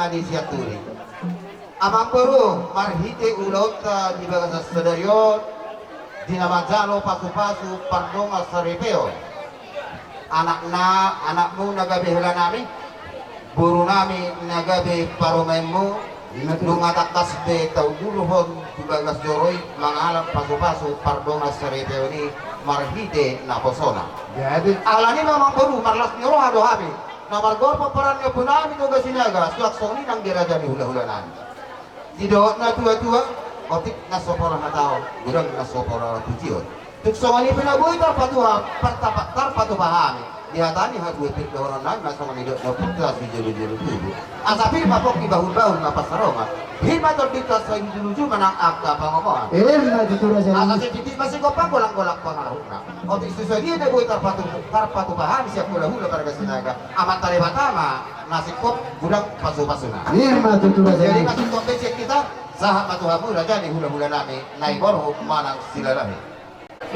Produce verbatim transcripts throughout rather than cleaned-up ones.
Ni sian turi. Amangboru, marhite ulaonta di bagasan sadari on, di na manjalo pasupasu pardongan saripeon, anakna, anakmu na gabe helanami, borunami na gabe parumaenmu, nunga tangkas be taundulhon tu bagas joro i mangalap pasupasu pardongan saripeon i marhite naposona. Jadi, alani i ma amangboru, marlas ni roha do hami na margoar pomparan ni ompunami Toga Sinaga, suang songon i nang di raja ni hulahulanami. Didok natuatua, otik na so pola hataon, godang na so pola pujion. Tung songon i pe na boi tarpatupa, partapa-, tarpatupa hami di hata ni haduan pir dohononnami, na songon i didok na putra sijolojolo tubu. Asa pir ma pongki bahulbahul na pansalongan, pir ma tondinta sijolojolo manang angka pangomoan. Ima tutu raja. Asa sititik ma sigompa, golanggolang pangarahutna. Otik so songon i na boi tarpatu-, tarpatupa hami sian hulahula marga Sinaga, Amanta Debata ma na singkop godang pasupasuna. Ima tutu raja. Jadi na singkop be sian hita, sahat ma tu hamu raja ni hulahulanami, na i boru manang silalahi.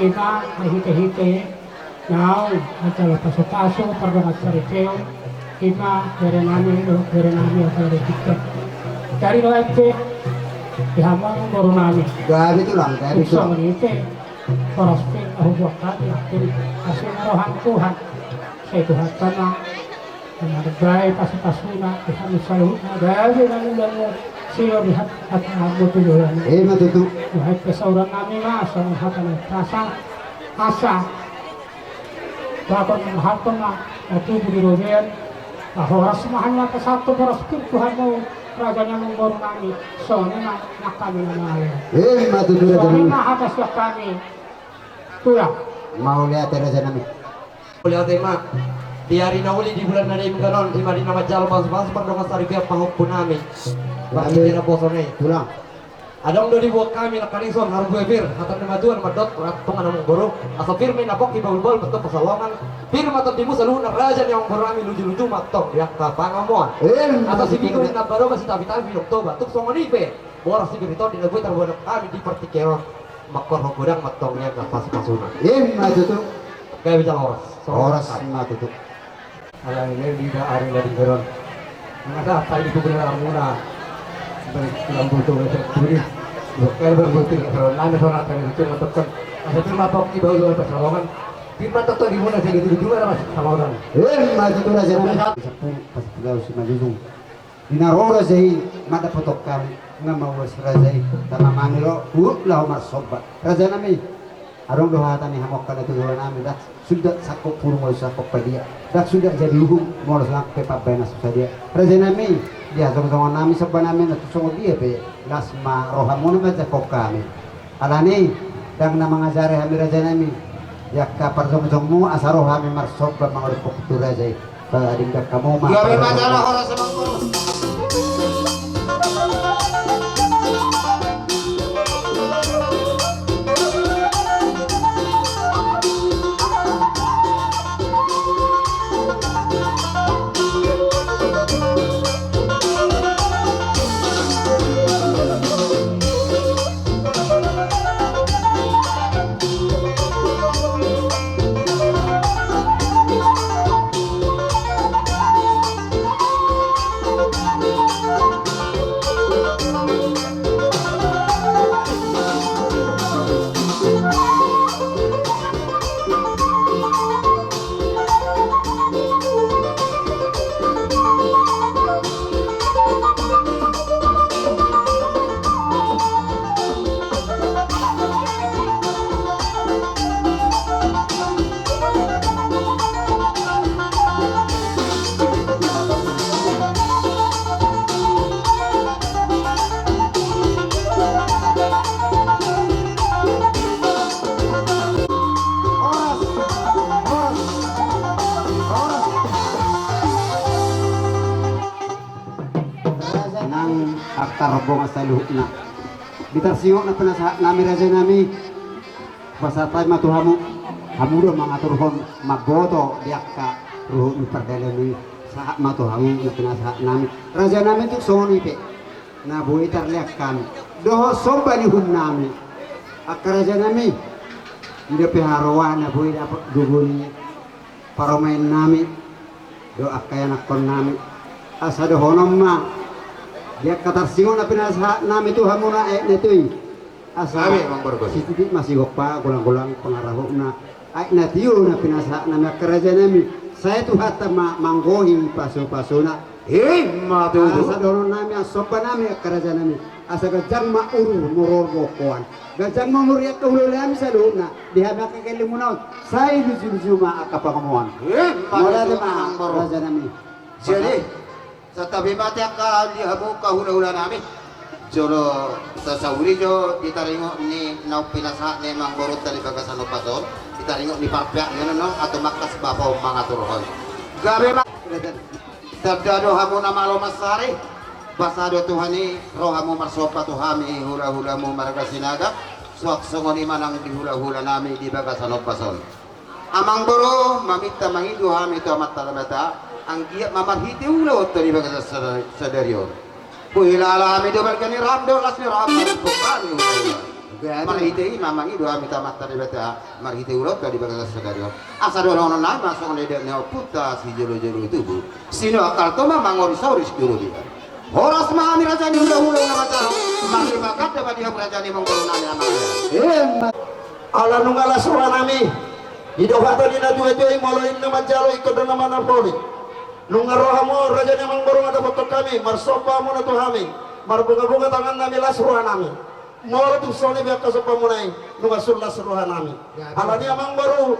Ima marhitehite naung manjalo pasupasu pardongan saripeon, ima berenami dohot berenami asa di tingki. Dari do ente di hamu borunami. Gabe tulang, gabe tulang. Songon i pe, horas pe na hubuat hami, nangkin asi ni roha ni Tuhan. Sai Tuhanta ma na mambahen pasupasuna di hami saluhutna, gabe na ulaon na siro di hat-, hata ni hamu tu joloan i. Ima tutu. Bahen pe saurannami ma songon hata na umpasa, asa bahen ma, bahen ma na tubu di robean, ba horas ma hami na pasahat tu horas pir tu hamu raja ni amangborunami, songon i ma nang hami na mangalean. Ima tutu raja. Songon i ma hata sian hami. Tulang. Mauliate rajanami. Mauliate ma. Di ari na uli di bulan na denggan on, ima di na manjalo pasupasu pardongan saripeon pahompunami. Marhite naposona i. Tulang. Adong do diboan hami nangkaning songon harbue pir, hata ni natuatua mandok, rap tonga na amangboru. Asa pir ma i na pongki bahulbahul, petop pasalongan. Pir ma tondimu saluhutna raja ni amangborunami, lujuluju ma antong di angka pangomoan. Asa sibingo di na baroba, sitapitapi di Toba. Tung songon i pe, boras ni pir i tondi na boi tarboan hami di partingkian on. Mangkorhon godang ma antong nian na pasupasuna. Ima tutu. Gabe jala horas. Horas ma tutu. Alani i di ari na denggan on. Masa tadi tu benar muna. Balik lambung tu betul duri. Bukan berbutir kalau nana soal tadi itu mantapkan. Asa pir ma pongki bahulbahul pasalongan. Pir ma tondimuna sai lujuluju ma antong pasalongan. Ima tutu raja. Sapu, pas pulau si Malujung. Di na ro raja i mandapothon hami, nga mauas raja i, tama mami ro, huhut laho marsomba. Rajanami, adong do hata ni hamu angka na tuatua nami, ndang suda sangkop puru molo sangkop padia, ndang suda jadi uhum molo sangkop pe pambahenan so sadia. Rajanami, di hajongjongonnami sombanami na tung songon dia pe, las ma rohamuna manjangkon hami. Alani i, ndang na mangajari hami rajanami, di angka parjongjongmu asa ro hami marsomba mangalupok tu raja i. Padenggan hamu ma. Gabe ma jala horas, amangboru. Nang angka rombongan saluhutna. Di tarsongon na pinasahat nami raja nami. Pasahat ma tu hamu. Hamu do mangaturhon mamboto di angka ruhut ni pardalan i. Sahat ma tu hamu na pinasahat nami. Raja nami tu songon i pe. Na boi tarlean hami dohot somba ni uhum nami. Angka raja nami, nda pe haroa na boi dapot gogo ni parumaen nami dohot angka ianakhon nami. Asa dohonon ma Di angka tarsingot na pinasahat nami tu hamuna aek na tio i. Asa sititik ma sigompa, golang-golang pangarahutna. Aek na tio na pinasahat nami angka raja nami. Sai Tuhanta ma manggohi pasu-pasuna. Ima tutu. Asa dohonon nami, asa somba nami angka raja nami. Asa ganjang ma umur, umur gokhon. Ganjang ma umur ni angka hulahula nami saluhutna. Di hami angka kelengmuna on. Sai luju-luju ma angka pangomoan. Ima tutu, Amangboru. Raja nami. Jadi, santabi ma di angka hamu angka hulahula nami. Jolo sasauli jo di taringot ni naung pinasahat ni Amangborunta di bagasan ombas on, di taringot ni parpeak ni on, atau mangkas bapa on mangaturhon. Gabe ma. Tanda do hamu na malo mansari. Basa do Tuhan i ro hamu marsomba tu hami hulahulamu marga Sinaga. Suang songon i ma nang di hulahula nami di bagasan ombas on. Amangboru, maminta mangido hami tu Amanta Debata, anggiat ma marhite ulaonta di bagasan sada-, sadari on. Huhilala hami do balga ni roham dohot las ni roham, marhite i ma mangido hami tu Amanta Debata, marhite ulaonta di bagasan sadari on. Asa dohonon nami ma songon nidok ni ompunta sijolo-jolo tubu. Sinoak halto ma mangoris-oris tu robean. Horas ma hami raja ni hulahula na manjalo. Marlima ganda ma di hamu raja ni amangboru nami, amang. Ima. Ala nunga las roha nami. Didok hata ni na tua-tua i, molo inna manjalo ingkon do na manapoli. Nunga ro hamu raja ni amangboru, mandapothon hami, marsomba hamuna tu hami. Marbunga-bunga tangan nami, las roha nami. Molo tung songon i be angka sombamuna i, nunga sun las roha nami. Alani amangboru,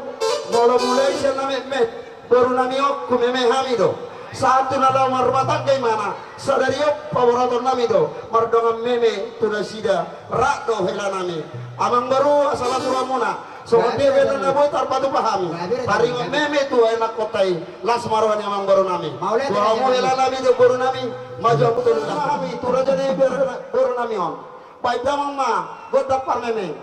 molo mulai sian na metmet, boru nami on, humeme hami do. Sahat tu na laho marrumah tangga imana, sadari on paboraton nami do, mardongan meme tu nasida, rap do hela nami. Amangboru, asa las rohamuna, songon dia be na boi tarpatupa hami. Taringot meme tu anakkonta i, las ma roha ni amangboru nami. Tu hamu hela nami do boru nami, maju hamu tolu nami. Hami tu raja ni boru nami on. Baen damang ma gondang parmeme.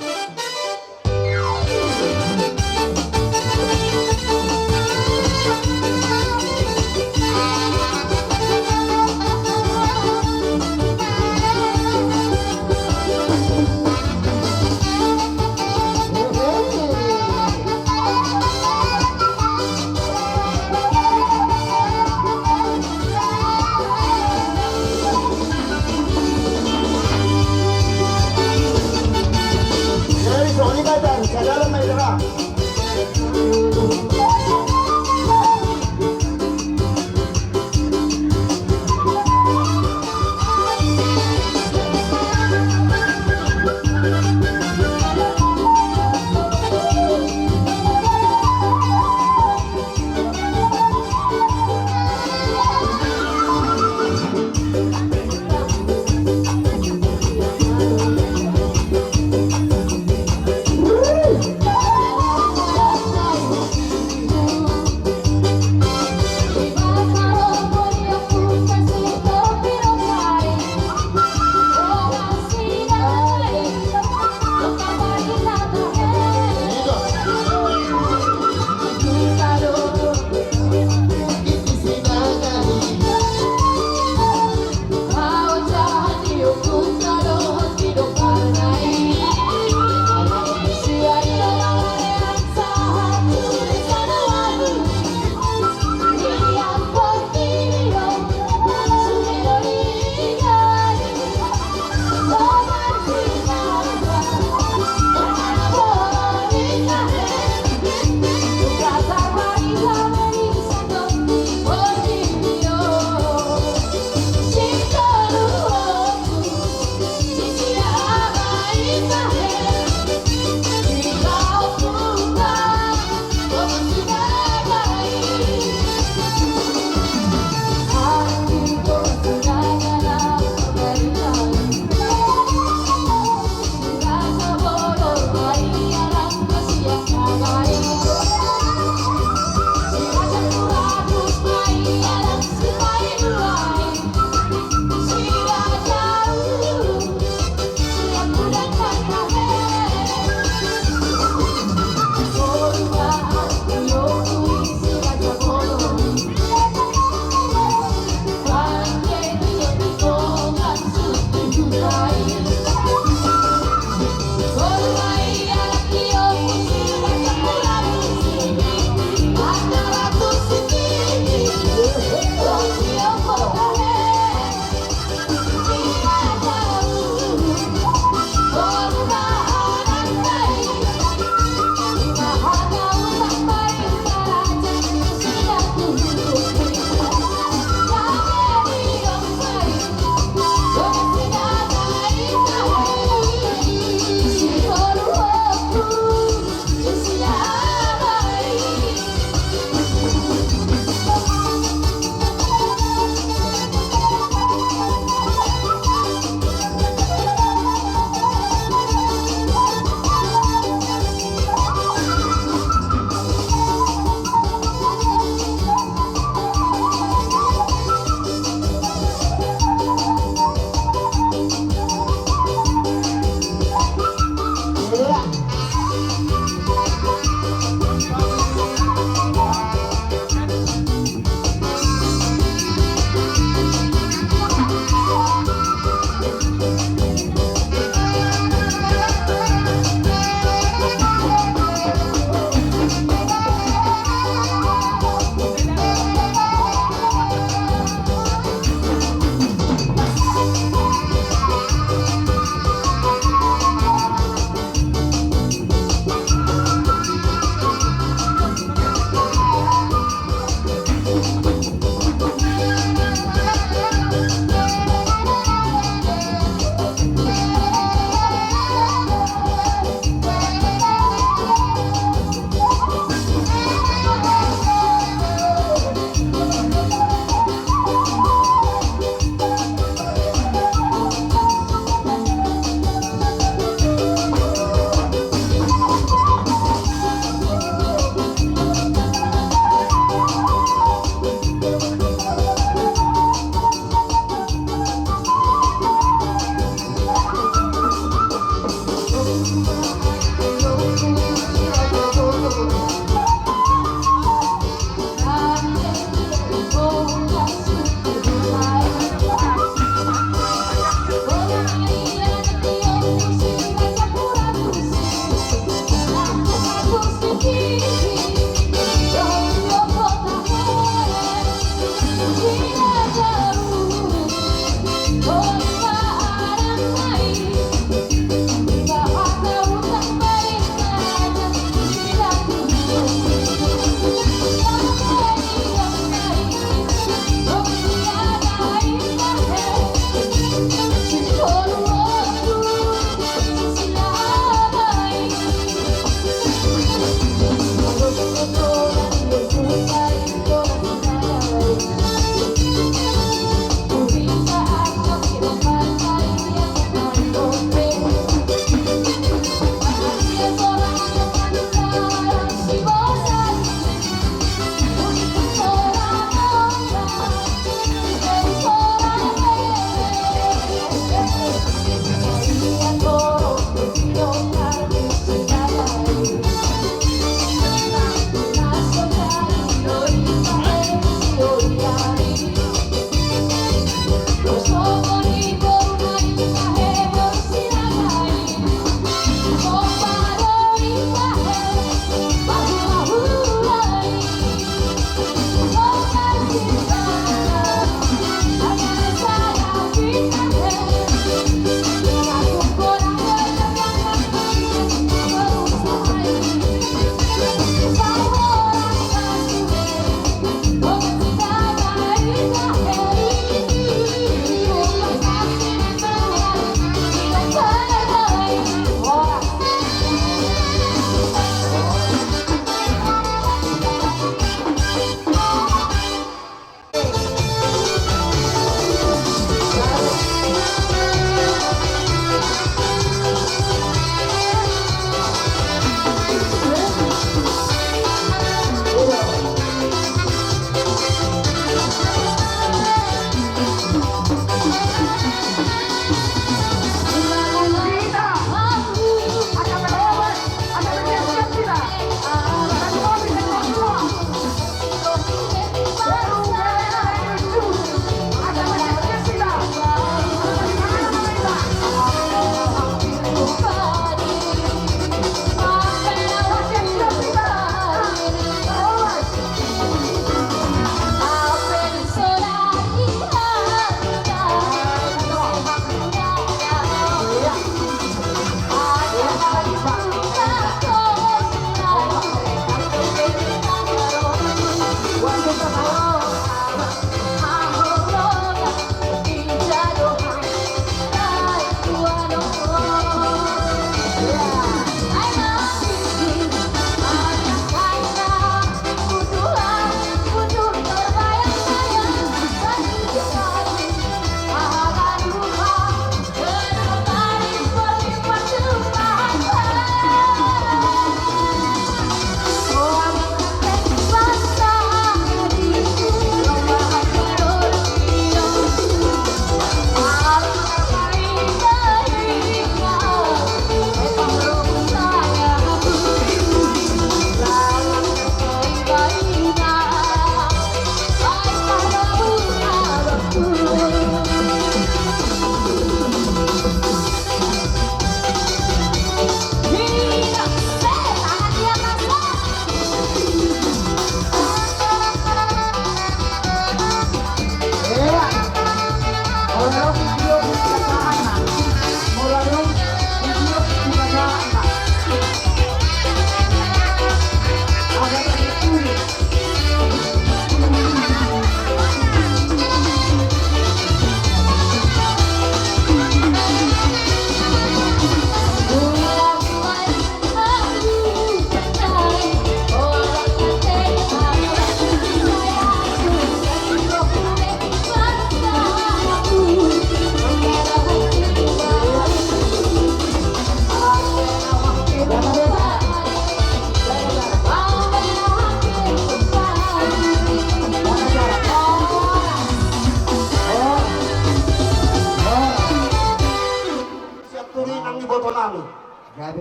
Iboto nami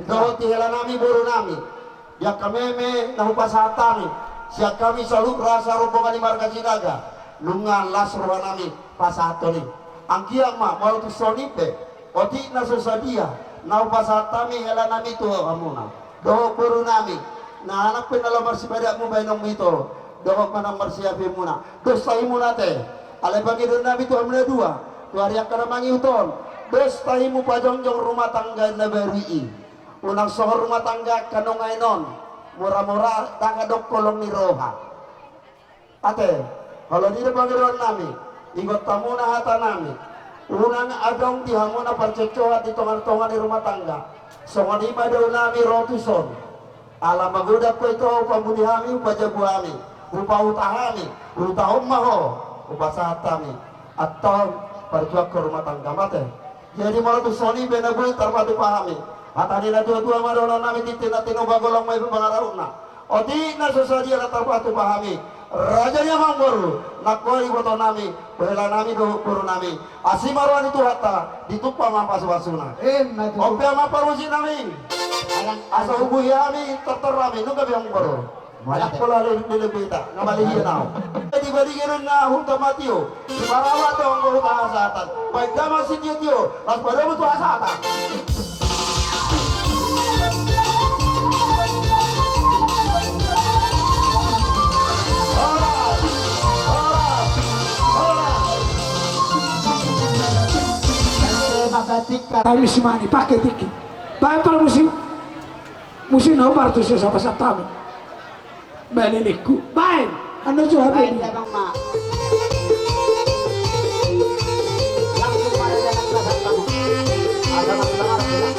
dohot di hela nami boru nami, di angka meme na hupasahat hami, sian hami saluhut rasa rombongan ni marga Sinaga, nunga las roha nami pasahathon i. Anggiat ma molo tung songon i pe, otik na so sadia na hupasahat hami hela nami tu hamuna dohot boru nami, na anak pe na laho marsipadanmu bahenonmu ito dohot manang marsiapemuna. Dos tahimuna ate, alai pangidoan nami tu hamuna dua, tu ari angka na mangihut on, dos tahimu pajongjong rumah tangga na baru i. Unang songon rumah tangga angka nuaeng on, mora-mora ndang adong holong ni roha. Ate, olo ni do pangidoan nami, ingot hamuna hata nami, unang adong di hamuna parcocohan di tonga-tonga ni rumah tangga. Songon i ma dao nami ro tuson. Ala magodang ho ito, hupamuji hami, hupajabu hami, hupahuta hami, hutahon ma ho, hupasahat hami. Antong parjuangkon rumah tangga ma ate. Jadi molo tung songon i pe na boi tarpatupa hami, hata ni na tua-tua ma dohonon nami, tintin na tinopa, golanggolang ma i pangarahutna. Otik na so sadia na tarpatupa hami, raja ni amangboru, nangkok iboto nami, hela nami dohot boru nami. Asi ma roha ni Tuhanta, ditumpak ma pasu-pasuna. Ima tutu. On pe amang parmusik nami, asa hubuhi hami tortor hami, nunga be amangboru. Manang pola leleng be hita, nga malihian au. Di badia do na huta ma tio, di parawa do anggo huta hasahatan. Baen damang sitio-tio, las padomu tu hasahatan. Horas, horas, horas. Kami simani pakai tiki. Baik, kalau musim, musim na ubar tu sesa pasar tamu. Baliliku. Baen. Anu jo, baen, habis. Abang ma. Langsung pada jalan kelas, abang. Ada mas banget, ya.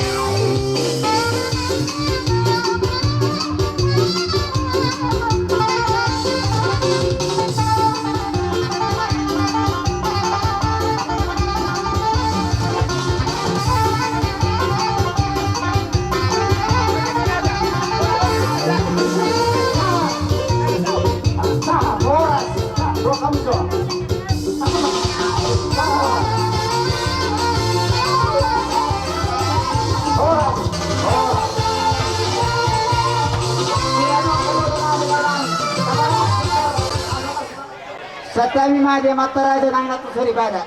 Santabi ma di amanta raja nang na tu soripada.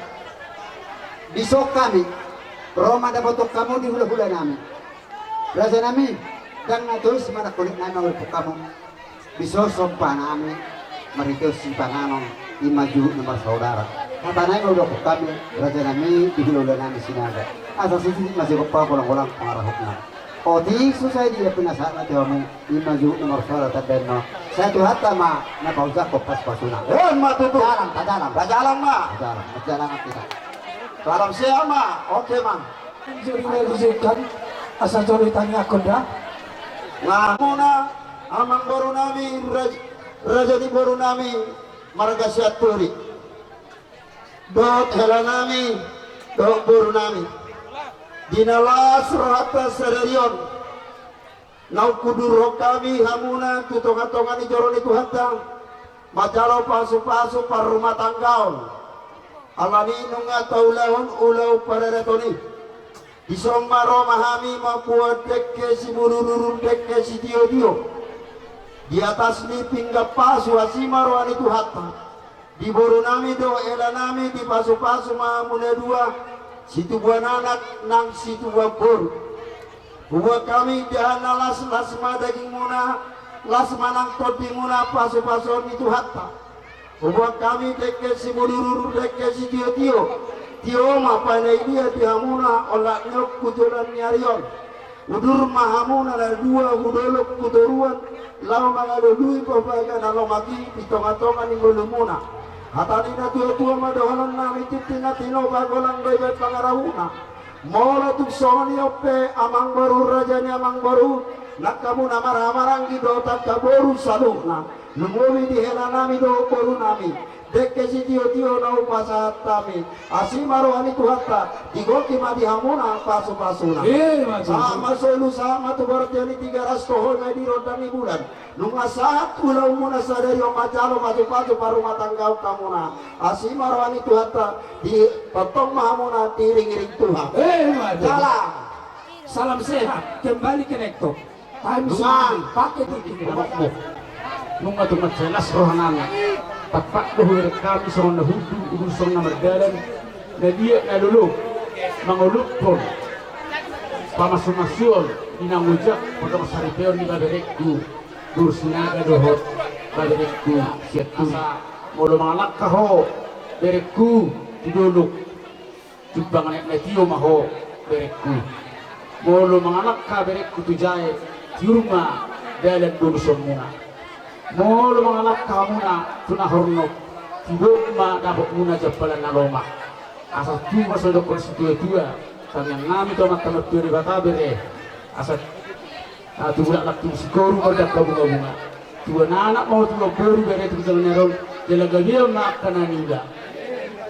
Dison hami ro mandapothon hamu di hula-hula nami. Raja nami, ndang na tolus ma na holit nami mangulupon hamu. Dison somba nami marhite sipanganon, i ma juhut na marsaudara. Hata nai ma hudokhon hami, raja nami, di hula-hula nami Sinaga. Asa sisip ma sigompa golang-golang pangarahutna. Otik so sadia pe na sahat na tu hamu, i ma juhut na marsaudara tandana. Sai Tuhanta ma na paunjakhon pasu-pasuna. Ima tutu. Jalang, tajalang. Tajalang ma. Tajalang, tajalang hita. Salam sehat ma. Oke ma. Jadi na dijengkan asa jolo tangiangkon da. Hamuna amangboru nami, raj-, raja ni boru nami marga Sianturi, dohot hela nami, dohot boru nami, di na las rohanta sadari on, naung hudurhon hami hamuna tu tonga-tonga ni joro ni Tuhanta, manjalo pasu-pasu parrumatanggaon. Alani nunga taulahon ulaon paradaton i, dison ma ro ma hami mamboan dengke simudur-udur, dengke sitio-tio, di atas ni pinggan pasu, asi ma roha ni Tuhanta. Di boru nami dohot hela nami, dipasu-pasu ma hamuna dua, situbuan anak nang situbuan boru. Huboan hami indahan na las, las ma dagingmuna, las ma nang tondimuna, pasu-pasuon ni Tuhanta. Huboan hami dengke simudur-udur, dengke sitio-tio. Tio ma panailian di hamuna olat ni on tu joloan ni ari on. Udur ma hamuna na dua hu dolok hu toruan, laho mangalului pambaga na lomak i di tonga-tonga ni ngolumuna. Hata ni na tua-tua ma dohonon nami, tintin na tinopa, golang do i bahen pangarahutna. Molo tung songon i on pe amangboru, raja ni amangboru, nang hamuna marhaha maranggi dohot angka boru saluhutna, lumobi di hela nami dohot boru nami, dengke sitio-tio na hupasahat hami, asi ma roha ni Tuhanta, digohi ma di hamuna pasu-pasuna. Ima tutu. Sahat ma solu, sahat ma tu bortian ni Tigaras, toho ma i di ronda ni bulan. Nunga sahat ulaonmuna sadari on manjalo pasu-pasu parrumatanggaon hamuna, asi ma roha ni Tuhanta, ditongtong ma hamuna diiring-iring Tuhan. Ima tutu. Jala. Salam sehat, kembali ke laptop. Time sudah pakai titik. Nunga tung mansai las rohanami. Tapak do hubereng hami songon na hundul, hundul songon na mardalan, na liat na lolo, mangoluphon pamasumasuon di na ojak, pardongan saripeon ni baberekku, boru Sinaga dohot baberekku Sianturi. Molo mangalangka ho, berekku, tu dolok, jumpang anak na tio ma ho, berekku. Molo mangalangka berekku tu jae, tiur ma dalan bolusonmuna. Molo mangalangka hamuna tu na hornop, tibok ma dapotmuna jampalan na lomak. Asa tubu ma songon dohonon ni situatua, tangiangnami tu Amanta Martua Debata bere, asa Ah, tu bulak langkung sikoru mardangka bungabunga. Tuan anak ma ho, tuan boru, bere tu ginjang ni ari on. Jala gabe ma angka na niula.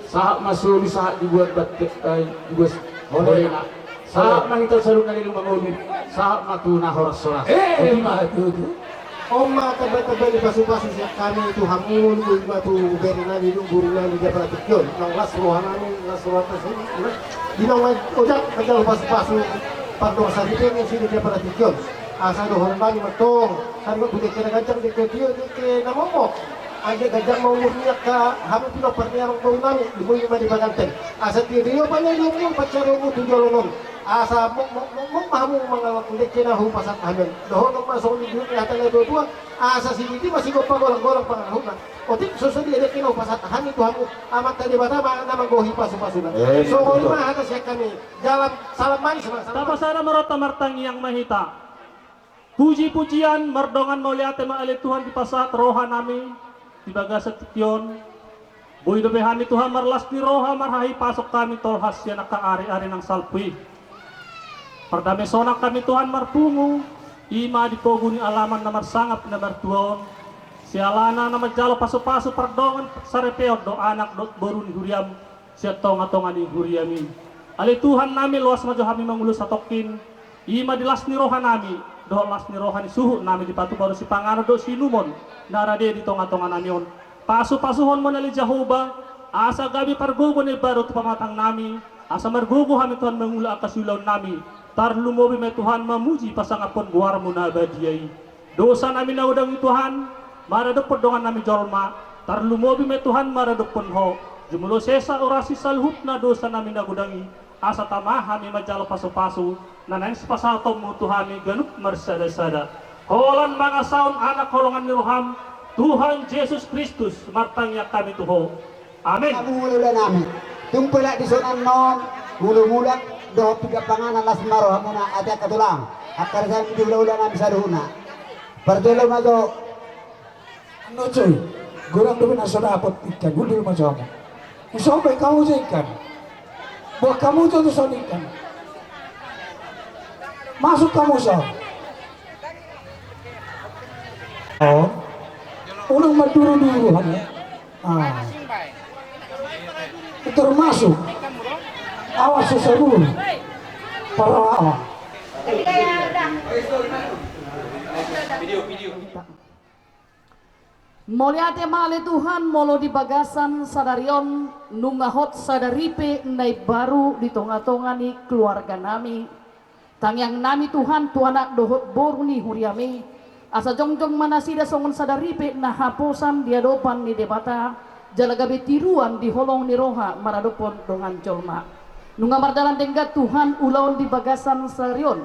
Sahat ma solu, sahat dibuat bate, eh, dibuat holena. Sahat ma hita saluhutna na leleng mangolu. Sahat ma tu na horas-horas. Eh, ima tutu. On ma tamba-tamba ni pasupasu sian hami tu hamu, on ma tu bere nami dohot boru nami di apala tingki on. Naung las roha nami, las roha nami. Di na ojak manjalo pasupasu pardongan saripeon ni sude di apala tingki on. Asa dohonon nami ma antong, saringot tu dengke na ganjang, dengke tio, dengke na momok. Asa ganjang ma umur ni angka hamu pinompar ni amang boru nami, lumobi ma di panganten. Asa tio do i opat ni umur pansarion tu joloan on. Asa mo-, mo-, mo-, mok ma hamu mangalangka dengke na hupasahat hami on. Dohonon ma songon nidok ni hata ni natuatua, asa sididi ma sigompa, golang-golang pangarahutna. Otik so sadia dengke na hupasahat hami tu hamu, Amanta Debata ma na manggohi pasupasuna. Eh, songon i ma hata sian hami. Jala salam manis ma, salam manis. Tapasada ma rohanta, martangiang ma hita. Puji-pujian mardongan mauliate ma ale Tuhan dipasahat roha nami di bagasan tingki on. Boi dope hami Tuhan marlas ni roha marhahipason hami tolhas sian angka ari-ari na salpu i. Pardame sonang hami Tuhan marpungu, i ma di pogu ni alaman na marsangap na martua on. Sialana na manjalo pasupasu pardongan saripeon do anak dohot boru ni huriam sian tonga-tonga ni huriami. Ale Tuhan nami, loas ma jo hami mangulos satongkin, i ma di las ni roha nami, dohot las ni roha ni suhut nami dipatupa do sipanganon dohot siinumon na rade di tonga-tonga nami on. Pasu-pasuhon ma ale Jahowa, asa gabe pargogo na imbaru tu pamatang nami, asa margogo hami Tuhan mangula angka siulaon nami, tarlumobi ma Tuhan mamuji pasangaphon goarmu na badia i. Dosa nami na godang i Tuhan, maradophon dongan nami jolma, tarlumobi ma Tuhan maradophon Ho. Jumolo sesa orasi saluhutna dosa nami na godang i, asa tama hami manjalo pasu-pasu na naeng sipasahatonmu tu hami ganup marsada-sada. Holan mangasahon anak holongan ni roham, Tuhan Jesus Kristus, martangiang hami tu Ho. Amin. Hamu hulahula nami, tung pe laho dison annon, mulak-mulak dohot piga panganan, las ma rohamuna ate angka tulang. Angka raja ni hulahula nami saluhutna. Parjolo ma jo. Annon coy, godang dope na so dapot ikan, hundul ma jo hamu. Dison pe hamu jo ikan. Buat hamu jo dison ikan. Masuk hamu dison. Oh. Unang manduru-duru hamu. Ah. Termasuk awas seseru para lawan. Mauliate ma ale Tuhan, molo di bagasan sadari on nunga hot sada ripe na imbaru di tonga-tonga ni keluarga nami. Tangiang nami Tuhan tu anak dohot boru ni huriami, asa jongjong ma nasida songon sada ripe na haposan di adopan ni Debata, jala gabe tiruan di holong ni roha maradophon dongan jolma. Nunga mardalan denggan Tuhan ulaon di bagasan sadari on,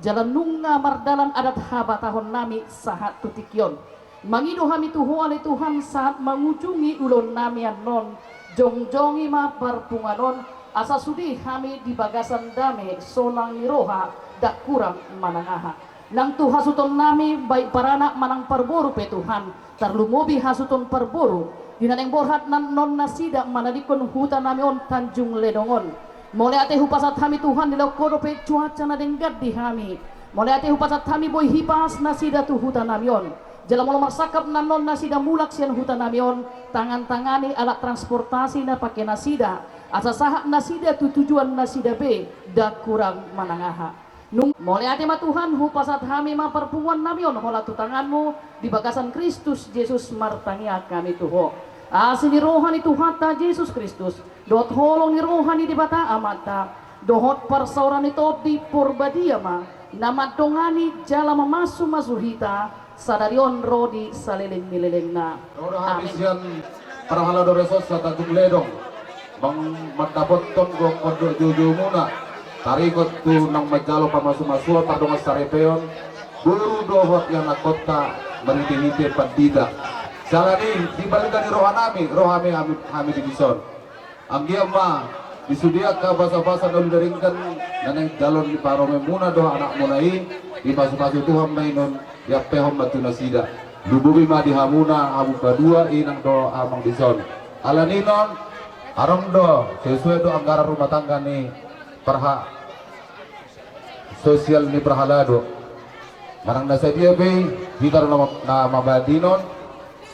jala nunga mardalan adat habatahon nami sahat tu tingki on. Mangido hami tu Ho ale Tuhan sahat mangujungi ulaon nami annon, jongjongi ma parpunguan on, asa sude hami di bagasan dame, sonang ni roha, ndang kurang manang aha. Nang tu hasuhuton nami, baik paranak manang parboru pe Tuhan, tarlumobi hasuhuton parboru, di na naeng borhat annon nasida manadingkon huta nami on Tanjung Ledong on. Mauliate hupasahat hami Tuhan, dilehon Ho dope cuaca na denggan di hami. Mauliate hupasahat hami boi hipas nasida tu huta nami on. Jala molo marsangkap annon nasida mulak sian huta nami on, tangan-tangani alat transportasi na pake nasida, asa sahat nasida tu tujuan nasida be, ndang kurang manang aha. Nung, mauliate ma Tuhan, hupasahat hami ma parpunguan nami on holan tu tanganmu, di bagasan Kristus Jesus martangiang hami tu Ho. Asi ni roha ni Tuhanta Jesus Kristus, dohot holong ni roha ni Debata Amanta, Dohot parsaoran ni Tondi Porbadia ma na mandongani jala mamasumasu hita sadari on ro di saleleng ni lelengna. Ro do hami sian parhalado Resort Satagung Ledong mandapothon gokhon dohot joujoumuna taringot tu naung manjalo pamasumasuon pardongan saripeon boru dohot ianakhonta marhitehite pandita. Siala ni i, di balga ni rohanami ro hami, hami, hami di dison. Anggiat ma di sude angka basabasa na uli na denggan na naeng jaloon ni parumaenmuna dohot anakmuna i, dipasupasu Tuhan ma i non, diampehon ma tu nasida. Lumobi ma di hamuna hamu padua inang dohot amang dison. Ala ni i non, adong do sesuai do anggaran rumah tangga ni parha- sosial ni parhalado. Manang na sadia pe hita do na ma- na mambahen i non,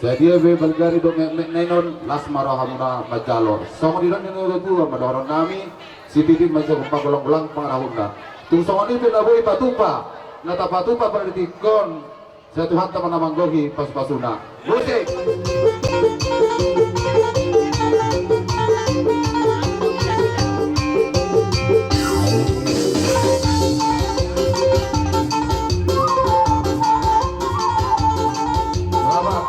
sadia pe balga ni dohot metmet na i non, las ma rohamuna manjalo. Songon i do nidok ni natuatua ma dohononnami, sititi ma jolo pagolanggolang pangarahutna. Tung songon i pe na boi patupa, na tapatupa pada di tingki on. Sai Tuhanta ma na manggohi pasupasuna. Musik. Selamat.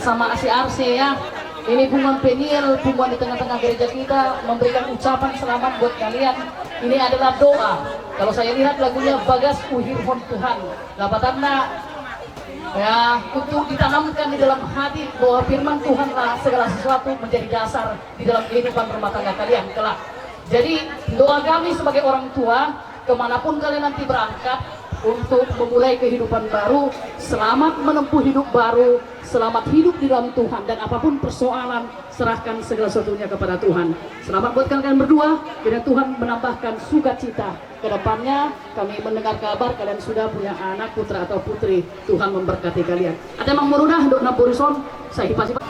Sama A C R C ya. Ini punguan Peniel, punguan di tengah-tengah gereja kita, memberikan ucapan selamat buat kalian. Ini adalah doa. Kalau saya lihat lagunya Bagas Uhirhon Tuhan. Lapatanna ya, untuk ditanamkan di dalam hati bahwa firman Tuhanlah segala sesuatu menjadi dasar di dalam kehidupan rumah tangga kalian kelak. Jadi doa kami sebagai orang tua, kemanapun kalian nanti berangkat untuk memulai kehidupan baru, selamat menempuh hidup baru, selamat hidup di dalam Tuhan, dan apapun persoalan, serahkan segala sesuatunya kepada Tuhan. Selamat buat kalian berdua, kiranya Tuhan menambahkan sukacita. Kedepannya kami mendengar kabar kalian sudah punya anak putra atau putri. Tuhan memberkati kalian. Ate Amang Muruna, dok na boru son, sai hipas-hipas.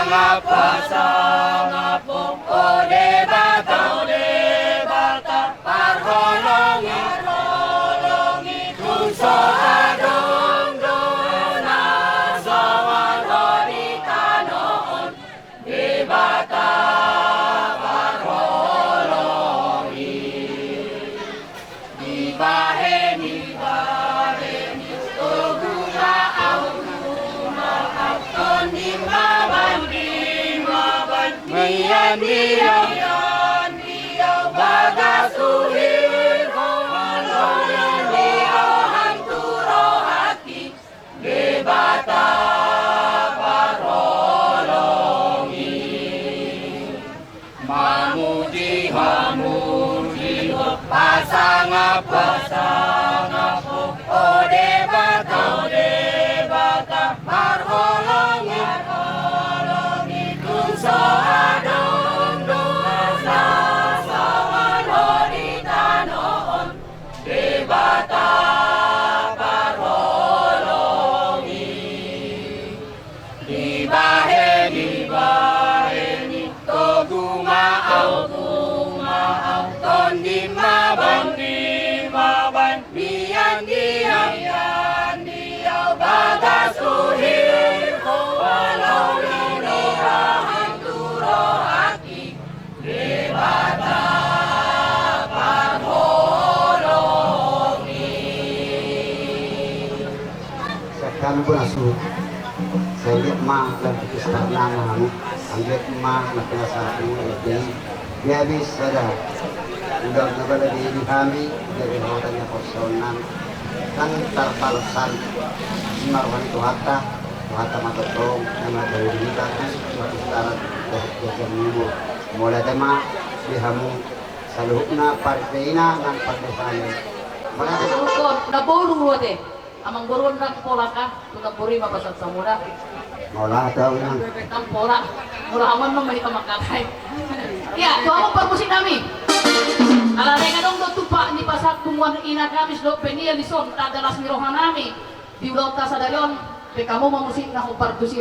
Pasangap ho, o Debata, o Debata parholongi, parholongi. Tung so adong do na saur matua di tano on, Debata parholongi. Dibahen, dibahen i, togu ma ahu, tondi ma bahen, di ma bahen, mian di ahu, mian di ahu bagas tu hir, holong ni roham tu rohangki, Debata parholongi. Mamuji hamu di ho, pasangap, pasangap ho, o Debata, o Debata parholongi, parholongi. Tung so adong do na saur matua di tano on, Debata parholongi. Dibahen, dibahen i, togu ma ahu, togu ma ahu, tondi ma bahen, tondi ma bahen, mian di ahu, mian di ahu bagas tu hir, holong ni roham tu rohangki, Debata parholongi. Sian hami bona suhut, sai liat ma lam di pesta nama hamu, anggiat ma na pinasahatmu, ede i, dia bis sada ulaon na bala di hami, jadi hota ni apostel nami. Nang tarpalosari, i ma roha ni Tuhanta, Tuhanta ma tongtong na manjou hita, di surat istaran, dohot jajan minggu. Mauliate ma di hamu saluhutna, parteina nang parteina. Mauliate ma. Saluhut on, na boru ate. Amangboru on nang pola ka, tu na boru i ma pasahat hamu da. Mauliate ma. Nang pola. Molo hamu on ma i pamangkatai. Ia, tu hamu parmusik nami. Ala naeng adong do tupa ni pasahat punguan ina Kamis dohot Peniel dison, tanda las ni roha nami. Di ulaonta sadari on, pe hamu ma musik na hombar tusi.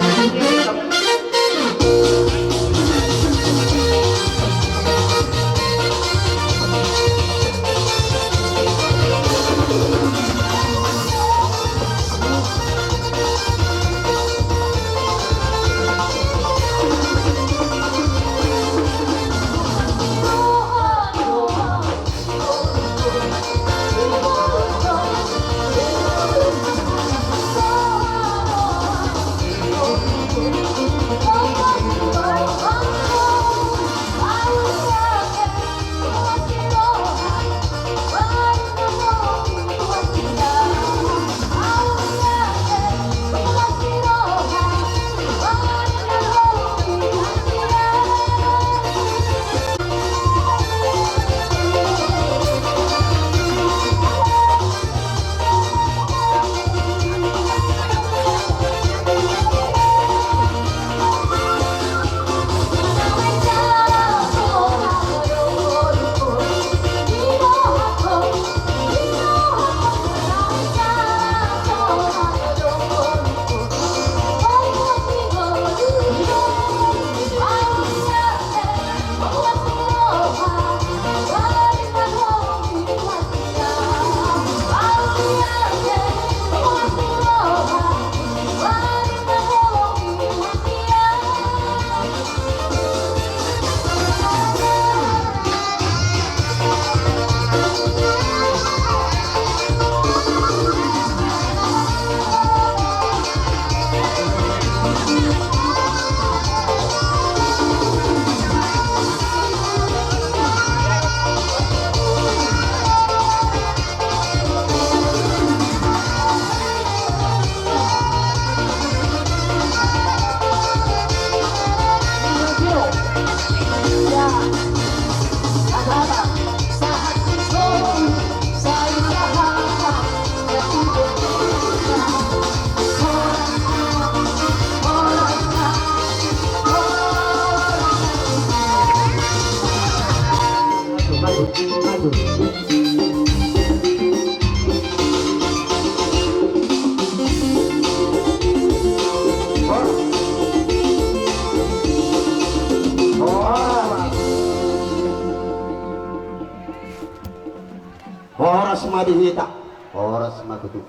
Hita. Horas ma tutu.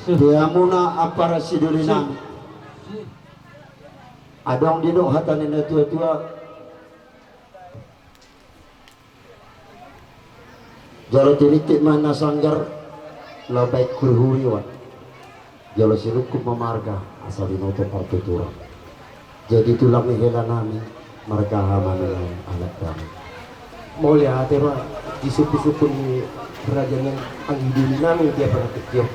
Di hamuna ampara sidoli nami. Adong didok hata ni na tua-tua. Jala tinitip ma na sanggar, laho baen huri-huri on. Jala sinungkun ma marga, asa binoto partuturan. Jadi tulang ni hela nami, marga Hamanu nami, anak nami. Mauliate ma di sungkun-sungkun ni raja ni anggi doli nami di ampara tingki on.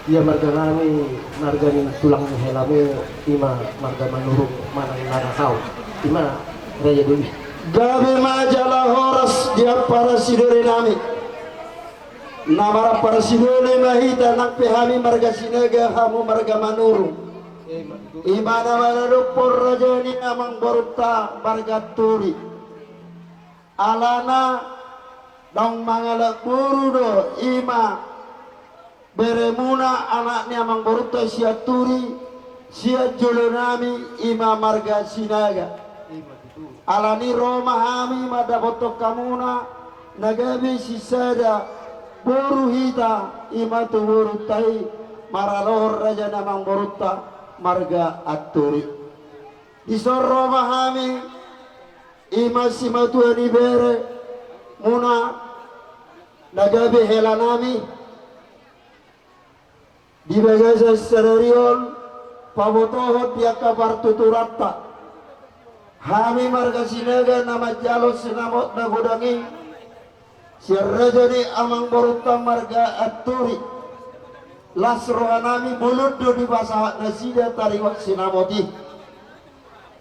Ia marga nami, marga ni tulang ni helamu, ima marga Manurung manang na rasau. Ima raja doli. Gabe ma jala horas di ampara sidoli nami. Na marampara sidoli ma hita nang pe hami marga Sinaga, hamu marga Manurung. Ima na manadophon raja ni amangborunta marga Turi. Alana naung mangalap boru do ima beremuna anak ni amangborunta sian Turi, sian jolo nami ima marga Sinaga. Alani ro ma hami mandapothon hamuna na gabe sisada boru hita ima tu borunta i maralohon raja ni amangborunta marga Anturi. Dison ro ma hami ima simatua ni beremuna na gabe hela nami. Di bagasan sadari on pabotohon di angka partuturanta. Hami marga Sinaga na manjalo sinamot na godang i sian raja ni amangborunta marga Anturi. Las roha nami bolon do dipasahat nasida taringot sinamot i.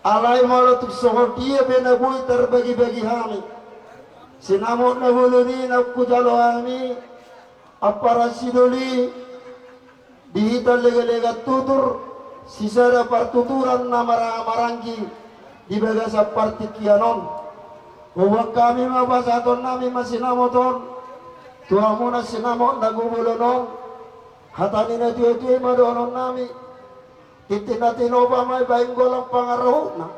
Alai molo tung songon dia pe na boi tarbagi-bagi hami sinamot na bolon i naung hujalo hami ampara sidoli di hita lega-lega tutur sisada partuturan na maranga-maranggi di bagasan partingkian on. Huboan hami ma pasahaton nami ma sinamot on tu hamuna sinamot na gobolon on. Hata ni na tua-tua i ma dohonon nami. Tintin na tinopa ma i baen golang pangarahutna.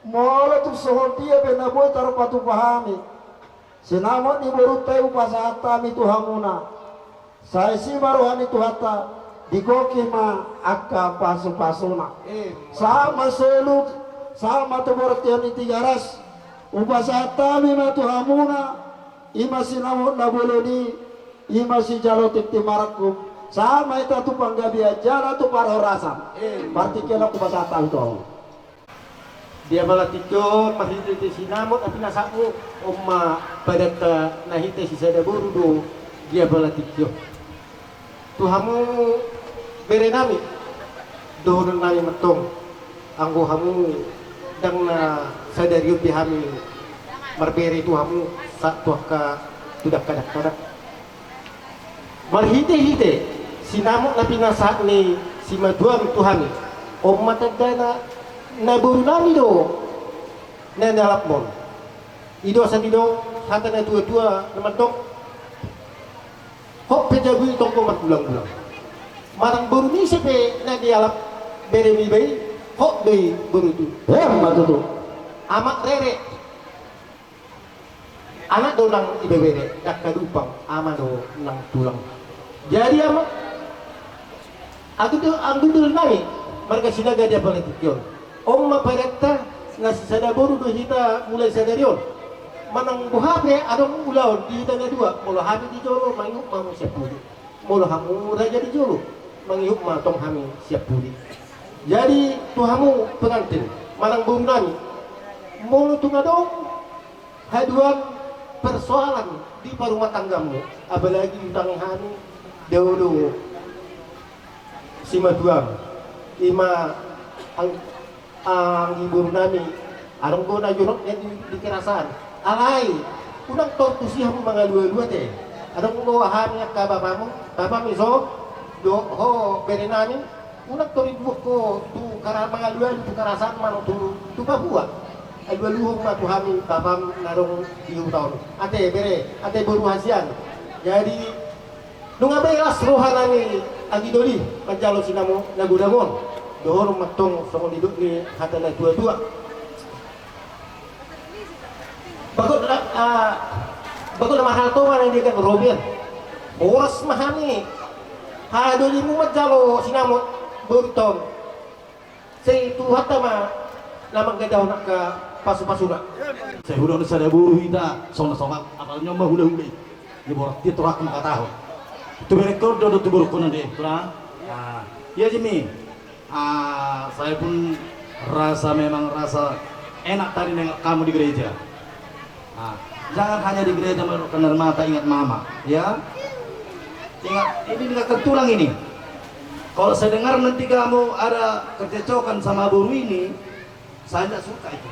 Molo tung songon dia pe na boi tarpatupa hami sinamot ni borunta i hupasahat hami tu hamuna. Sai si ma roha ni Tuhanta, digongki ma angka pasu-pasuna. Sahat ma solu, sahat ma tu bortian ni Tigaras. Hupasahat hami ma tu hamuna ima sinamot na bolon i. Ima sijalo tintin marangkup. Sahat ma hita tu panggabean jala tu parhorasan. Partingkian on hupasahat hami tu hamu. Di ampara tingki on marhite-hite sinamot na pinasahatmu on ma padanta na hita sisada boru do di ampara tingki on. Tu hamu bere nami dohonon nami mantong. Anggo hamu ndang na sadari on be hami marbere tu hamu sahat tu angka tu dangka-dangka. Marhite-hite sinamot na pinasahat ni simatuam tu hami on ma tandana na boru nami do na nialapmon. I do asa didok hata na tua-tua na mandok. Hot pe jabu i tonggo margulang-gulang. Manang boru ni ise pe na nialap beremi iba i, hot do i boru tu. Emma tutu. Amak rere. Anak do nang ibebere, dangka dumpang, ama do nang tulang. Jadi ama, anggo do, anggo do nami marga Sinaga di ampara tingki on. On ma padanta na sisada boru do hita mulai sadari on. Manang boha pe adong ulaon di hita na dua, molo hami di jolo mangihut ma hamu sian pudi. Molo hamu raja di jolo mangihut ma tong hami sian pudi. Jadi tu hamu pengantin manang boru nami, molo tung adong haduan persoalan di parumah tanggamu, apalagi diutangi hami dao do simatuam, ima ang-, anggi boru nami, adong do na jonok nian di, di kerajaan. Alai unang tortusi hamu mangalu-alu ate. Adong do hami angka bapamu, bapam iso do ho bere nami. Unang tor ibuat ho tu kara-, mangalu-alu tu kerajaan manang tu, tu Papua. Alu-aluhon ma tu hami bapam na adong di huta on. Ate bere, ate boru hasian. Jadi nunga be las roha nami anggi doli manjalo sinamot na godang on. Dohonon mantong songon nidok ni hata na tua-tua. Bagot la-, ah, Betul, mahal tu mana dia kan Robian. Horas mahami. Hado di rumah jalo sinamot. Bertong. Sai Tuhanta ma na manggadahon angka pasupasuna. Sai huda on sada boru hita songon songon apa nyomba hula-hula i. Di borat dia turak mangkatahon. Tu berekor do tu boru kono deh turak. Ah, iya Jimmy. Ah, saya pun rasa memang rasa enak tadi nengok kamu di gereja. Ah, jangan hanya di gereja menundukkan air mata, ingat mama, ya. Ingat, ini ingatkan tulang ini. Kalau saya dengar nanti kamu ada kececokan sama boru ini, saya tidak suka itu.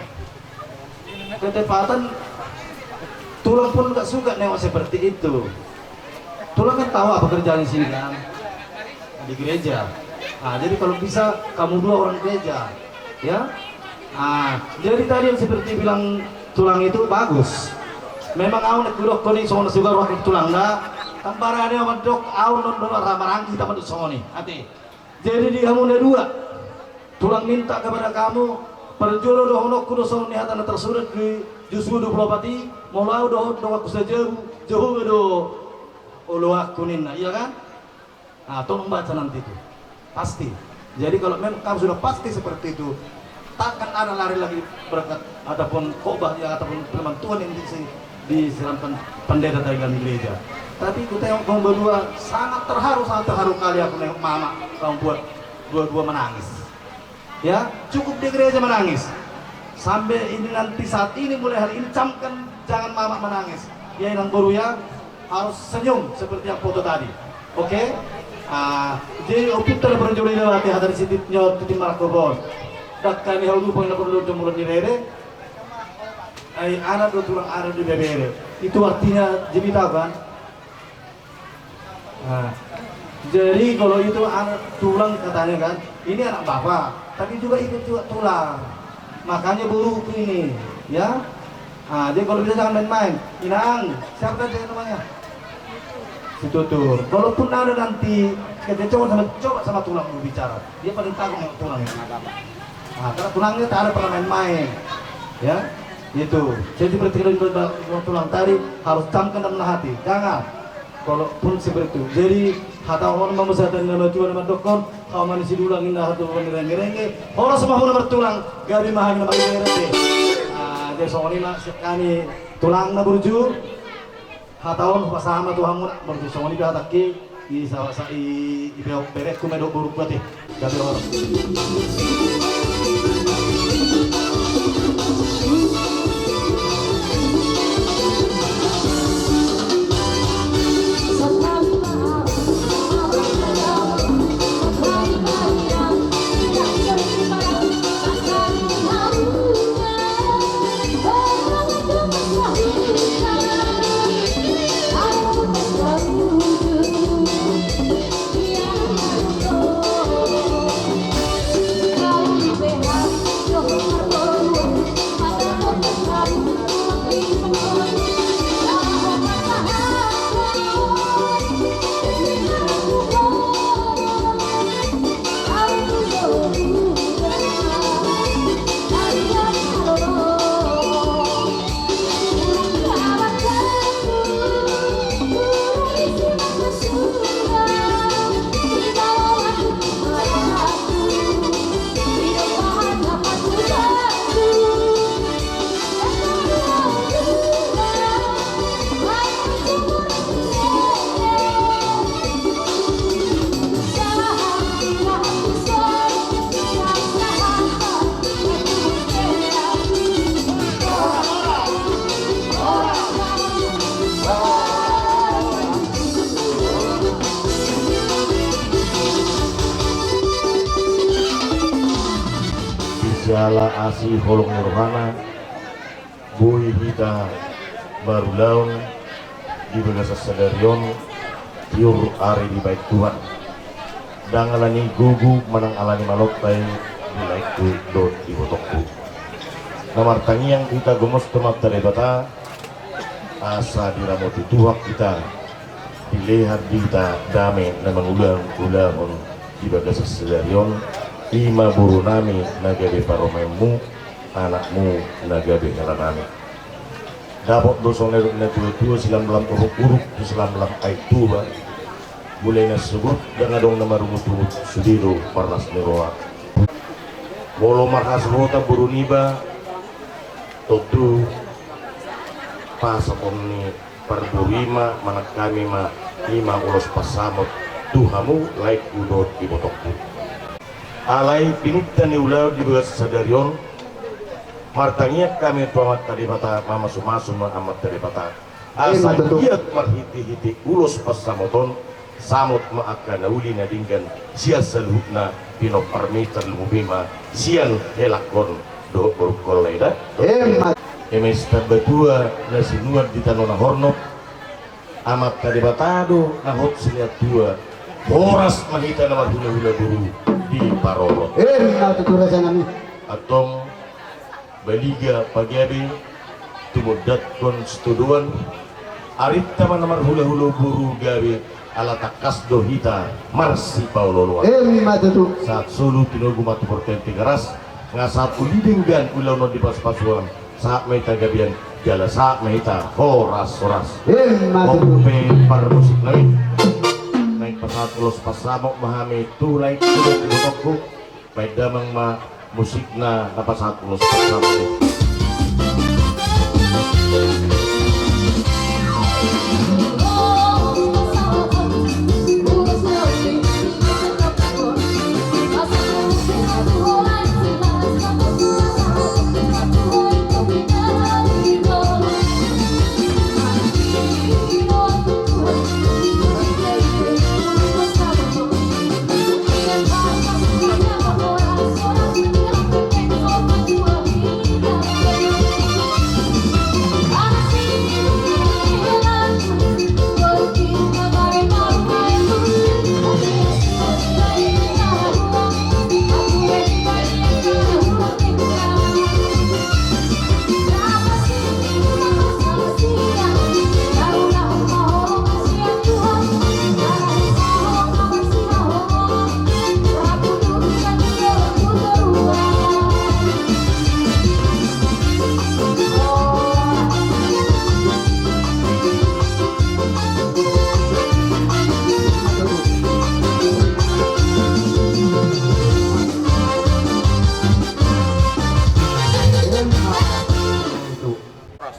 Kedapatan tulang pun nggak suka nengok seperti itu. Tulang kan tahu apa kerjaan di sini kan, di gereja. Nah, jadi kalau bisa kamu dua orang gereja, ya. Nah, jadi tadi yang seperti bilang tulang itu bagus. Memang au na hudok koni songon sugar wakil tulang da. Tambarane mandok au non don ramarangi taman soni. Ate. Jadi di hamu na dua, tulang minta kepada kamu, parjolo dohononku do songon ni hata na tersurat di Josua dua puluh opat i, molo au dohot donganku sajabu, Jahowa do oloanku ninna, iya kan? Nah, tolong baca nanti itu. Pasti. Jadi kalau memang kamu sudah pasti seperti itu, takkan ada lari lagi berkat ataupun khotbah ya ataupun firman Tuhan yang di, disiramkan pendeta dari dalam gereja. Tapi ku tengok kamu berdua sangat terharu, sangat terharu kali aku nengok mama kamu buat dua-dua menangis. Ya, cukup di gereja menangis. Sampai ini nanti saat ini mulai hari ini camkan jangan mama menangis. Ya inang boru ya, harus senyum seperti yang foto tadi. Oke? Ah, jadi oput tadi parjolo i lewati hata di sitit nyo titi marako bos. Dakka ni hau lupang na perlu jomur ni rere. Ai anak do tulang anak do bebere. Itu artinya jadi tahu kan? Nah, jadi kalau itu anak tulang katanya kan, ini anak bapak, tapi juga ikut juga tulang. Makanya boruku ini, ya. Nah, jadi kalau bisa jangan main-main. Inang, siapa tadi namanya? Si Tutur. Kalaupun ada nanti kekecewaan sama, coba sama tulang dulu bicara. Dia paling tahu yang tulang ini. Nah, karena tulangnya tak ada pernah main-main. Ya, itu. Jadi berarti kalau tulang tadi harus camkan dalam hati. Jangan. Kalaupun seperti itu. Jadi, hata on ma muse hata ni na matua na mandok on, hau ma ni sidulang inna hata ni rengge-rengge, horas ma hona martulang, gabe ma hami na marrengge-rengge. Ah, jadi songon i ma sian hami tulang na burju, hata on hupasahat ma tu hamu na burju songon i pe hatangki, i sa, sa, i, i pe, berengku ma i dohot borungku ate. Di jala asi holong ni rohana, boi hita marulaon di bagasan sadari on, tiur ari dibahen Tuhan. Ndang alani gogo manang alani malontai di laengku dohot ibotongku. Na martangiang hita gomos tu Amanta Debata, asa diramoti Tuhan hita, dilehon di hita dame na mangulahon-ulahon di bagasan sadari on, i ma borunami na gabe parumaenmu, anakmu na gabe helanami. Dapot do songon na nidok ni na tua-tua, silamlam uruk-uruk tu silamlam aek tuba. Mulai na sogot ndang adong na marungut-ungut, sude do parnas ni roha. Molo marhasohotan boru niba, tontu pasahaton ni parboru i ma manang hami ma, i ma ulos pansamot tu hamu laengku dohot ibotongku. Alai pinta ni ulaon di bagasan sadari on, martangiang hami tu Amanta Debata, mamasu-masu ma Amanta Debata. Asa giat marhite-hite ulos pansamot on, samot ma angka na uli na denggan sian saluhutna, pinomparmi tarlumobi ma sian helangkon dohot borungkon, lae da. Eme sitambatua na sinuan di tano na hornop, Amanta Debata do na hot silean tua. Horas ma hita na marhula-hula boru diparorot. Emma tutu, rajanami. Antong baliga pagabe, tumondathon sitodoan, arinta ma na marhula-hula boru gabe, ala tangkas do hita marsipaolo-oloan. Emma tutu. Sahat solu tinogu ma tu portibi Tigaras, nga sahat uli denggan ulaon on di pasu-pasuan, sahat ma hita gabean, jala sahat ma hita horas-horas. Emma tutu. On pe parmusiknami. Naeng pasahat ulos pansamot ma hami tu laengku dohot ibotongku. Baen damang ma musikna na pasahat ulos pansamot i.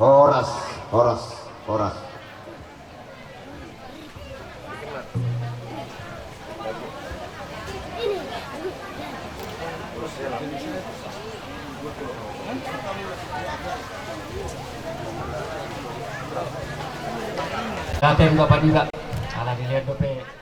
Horas, horas, horas. Datang Bapak juga. Ala dilihat dope.